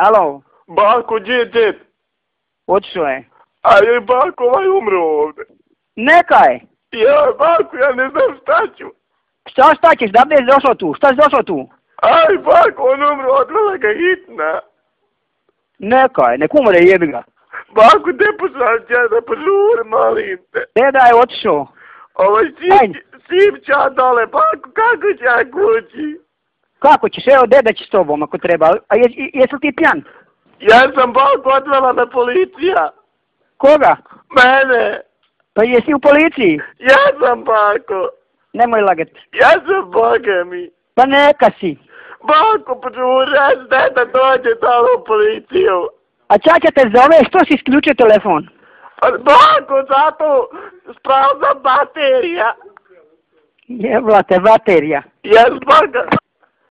Alo, Bako, djed. otišao je. A je bako ovaj umro ovdje. Neka je. Ja, bako, ja ne znam šta ću. Šta ćeš, da bi je došao tu? Šta si došao tu? Aj, bako, on umro, odvela ga hitna. Neka je, nek umre, jebi ga. Bako, ne pošalj djeda, požuri, molim te. Deda je otišao. Ovo Sipća dole, bako, kako će ja kući? Kako ćeš, evo deda će s tobom ako treba. A jesi li ti pijan? Ja sam bako, odvela me policija. Koga? Mene. Pa jesi u policiji? Ja sam bako. Nemoj lagati. Ja sam bogemi. Pa neka si. Bako, požuri, deda dođe dole u policiju. A čača te zove, što si isključio telefon? Bako, zato spravna baterija. Jebla te baterija. Jes, baka.